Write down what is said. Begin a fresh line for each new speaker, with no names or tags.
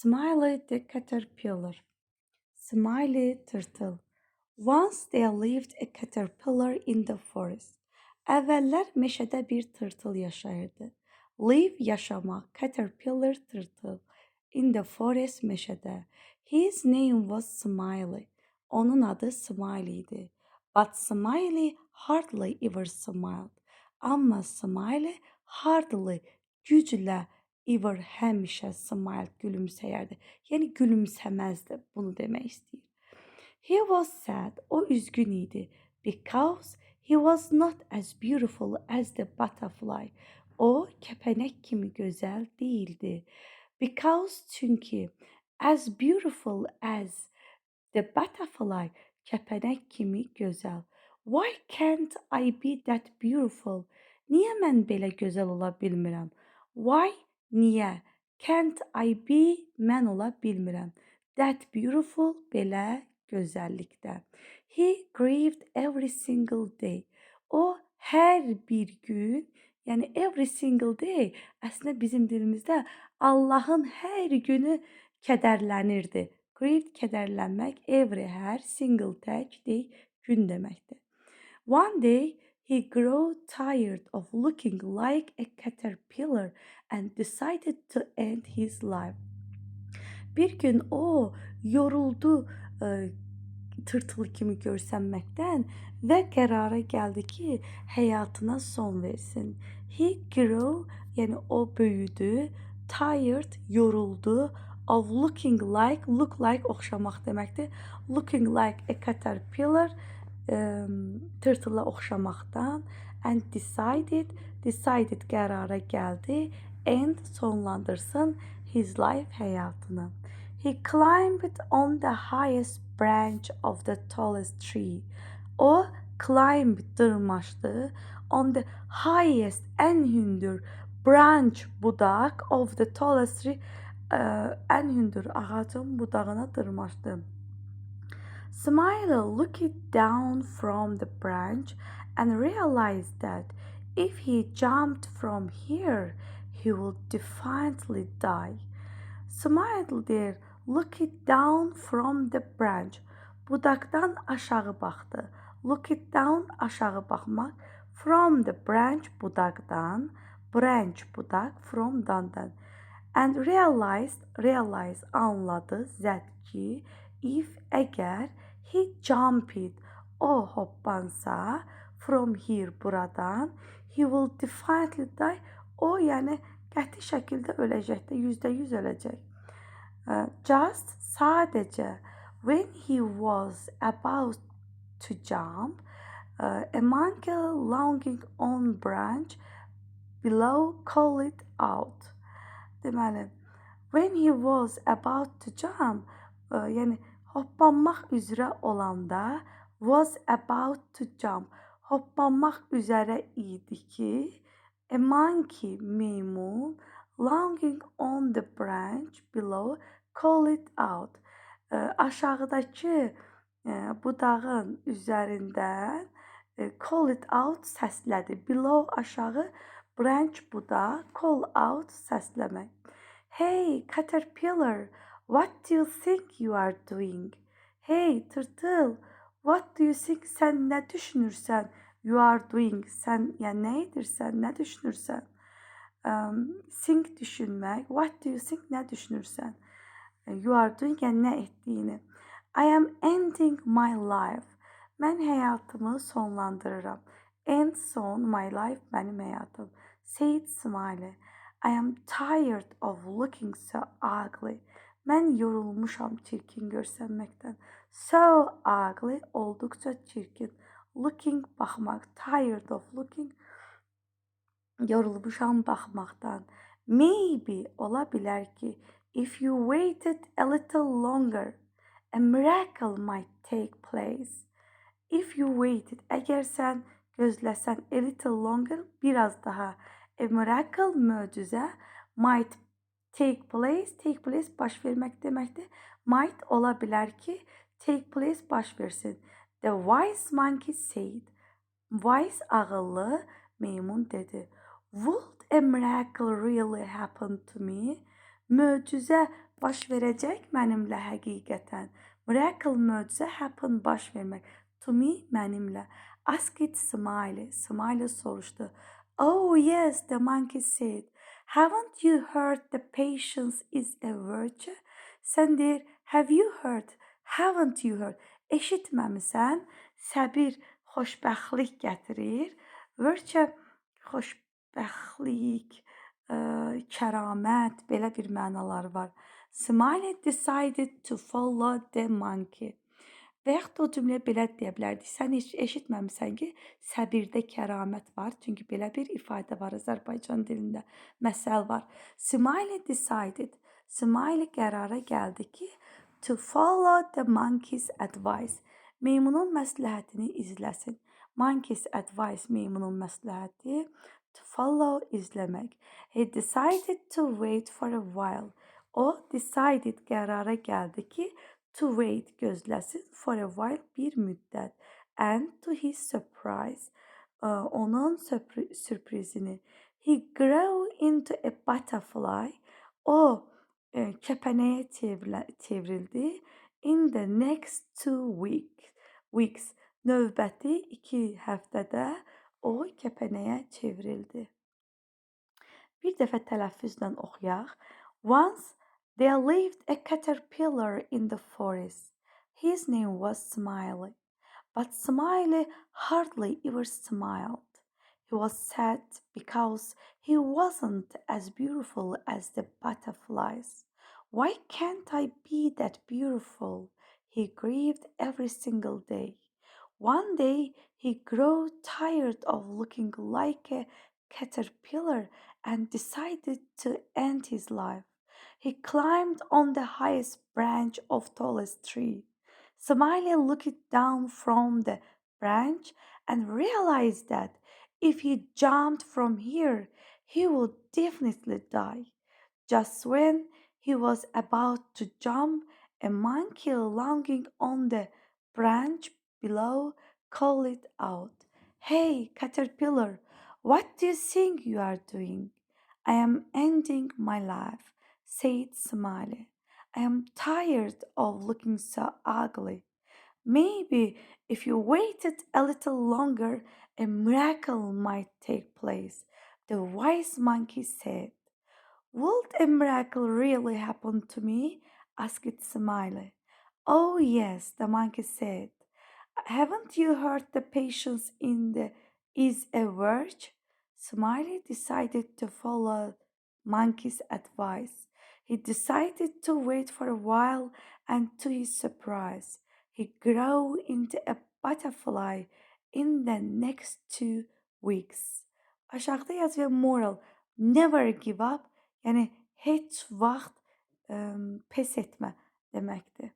Smiley the Caterpillar. Smiley tırtıl. Once there lived a caterpillar in the forest. Əvvəllər meşədə bir tırtıl yaşayırdı. Live yaşamaq, caterpillar tırtıl. In the forest meşədə. His name was Smiley. Onun adı Smiley idi. But Smiley hardly ever smiled. Amma Smiley hardly güclə, ever həmişə, smiled gülümsəyərdi. Yəni gülümsəməzdi. Bunu demək istəyir. He was sad. O üzgün idi. Because he was not as beautiful as the butterfly. O kəpənək kimi gözəl deyildi. Because çünki, as beautiful as the butterfly, kəpənək kimi gözəl. Why can't I be that beautiful? Niyə mən belə gözəl ola bilmirəm? Why niyə? Can't I be mən ola bilmirəm. That beautiful belə gözəllikdə. He grieved every single day. O hər bir gün, yəni every single day əslində bizim dilimizdə Allahın hər günü kədərlənirdi. Grieved kədərlənmək, every hər, single tək, day gün deməkdir. One day he grew tired of looking like a caterpillar and decided to end his life. Bir gün o yoruldu tırtıl kimi görsənməkdən və qərara gəldi ki, həyatına son versin. He grew, yəni o böyüdü, tired yoruldu, of looking like, look like oxşamaq deməkdir. Looking like a caterpillar, tırtıla oxşamaqdan, and decided, decided qərara gəldi, end sonlandırsın, his life həyatını. He climbed on the highest branch of the tallest tree. O climbed dırmaşdı, on the highest ən hündür, branch budaq, of the tallest tree ən hündür ağacın budağına dırmaşdı. Smiley looked down from the branch and realized that if he jumped from here, he would definitely die. Smiley deyir, looked down from the branch. Budaqdan aşağı baxdı. Looked down aşağı baxmaq. From the branch budaqdan. Branch budaq, from dandan. And realized, realize anladı, that ki, if əgər, he jumped o hoppansa, from here buradan, he will definitely die. O yəni qəti şəkildə öləcəkdir, 100% öləcək. Just sadəcə, when he was about to jump, a monkey lounging on branch below called out. Deməli, when he was about to jump, yəni hoppanmaq üzrə olanda, was about to jump, hoppanmaq üzrə idi ki, a monkey meymun, lounging on the branch below called out. Aşağıdakı budağın üzərindən called out səslədi. Below aşağı, branch budaq, call out səsləmək. Hey caterpillar, what do you think you are doing? Hey tırtıl, what do you think sən nə düşünürsən? You are doing sən yəni nə edirsən, nə düşünürsən? Think düşünmək. What do you think nə düşünürsən? You are doing yəni nə etdiyini. I am ending my life. Mən həyatımı sonlandırıram. End son, my life mənim həyatım. Said Smiley. I am tired of looking so ugly. Mən yorulmuşam çirkin görsənməkdən. So ugly olduqca çirkin. Looking baxmaq. Tired of looking yorulmuşam baxmaqdan. Maybe ola bilər ki, if you waited a little longer, a miracle might take place. If you waited, əgər sən gözləsən, a little longer, biraz daha, a miracle möcüzə, might take place, take place baş vermək deməkdir. Might ola bilər ki, take place baş versin. The wise monkey said. Wise ağıllı meymun dedi. Would a miracle really happen to me? Möcüzə baş verəcək mənimlə həqiqətən. Miracle möcüzə, happen baş vermək. To me mənimlə. Asked Smiley. Smiley soruşdu. "Oh yes," the monkey said. "Haven't you heard the patience is a virtue?" Sən deyir, have you heard? Haven't you heard? Eşitməmisən? Səbir xoşbəxtlik gətirir. Virtue xoşbəxtlik, kəramət, belə bir mənaları var. Smiley decided to follow the monkey. Və yaxud da o cümləyə belə deyə bilərdik. Sən heç eşitməmisən ki, səbirdə kəramət var. Çünki belə bir ifadə var Azərbaycan dilində. Məsəl var. Smiley decided. Smiley qərara gəldi ki, to follow the monkey's advice. Meymunun məsləhətini izləsin. Monkey's advice meymunun məsləhəti. To follow izləmək. He decided to wait for a while. O decided qərara gəldi ki, to wait gözləsin, for a while bir müddət, and to his surprise, onun sürprizini, he grew into a butterfly, o kəpənəyə çevrildi, in the next 2 weeks, növbəti 2 həftədə o kəpənəyə çevrildi. Bir dəfə tələffüzlə oxuyaq. Once there lived a caterpillar in the forest. His name was Smiley. But Smiley hardly ever smiled. He was sad because he wasn't as beautiful as the butterflies. "Why can't I be that beautiful?" he grieved every single day. One day he grew tired of looking like a caterpillar and decided to end his life. He climbed on the highest branch of tallest tree. Smiley looked down from the branch and realized that if he jumped from here, he would definitely die. Just when he was about to jump, a monkey lounging on the branch below called out, "Hey, caterpillar, what do you think you are doing?" "I am ending my life," said Smiley. "I am tired of looking so ugly." "Maybe if you waited a little longer, a miracle might take place," the wise monkey said. "Would a miracle really happen to me?" asked Smiley. "Oh, yes," the monkey said. "Haven't you heard the patience in the is a virtue?" Smiley decided to follow monkey's advice. He decided to wait for a while, and to his surprise, he grew into a butterfly in the next 2 weeks. Aşağıda yazıyor moral. Never give up. Yəni heç vaxt pes etmə deməkdir.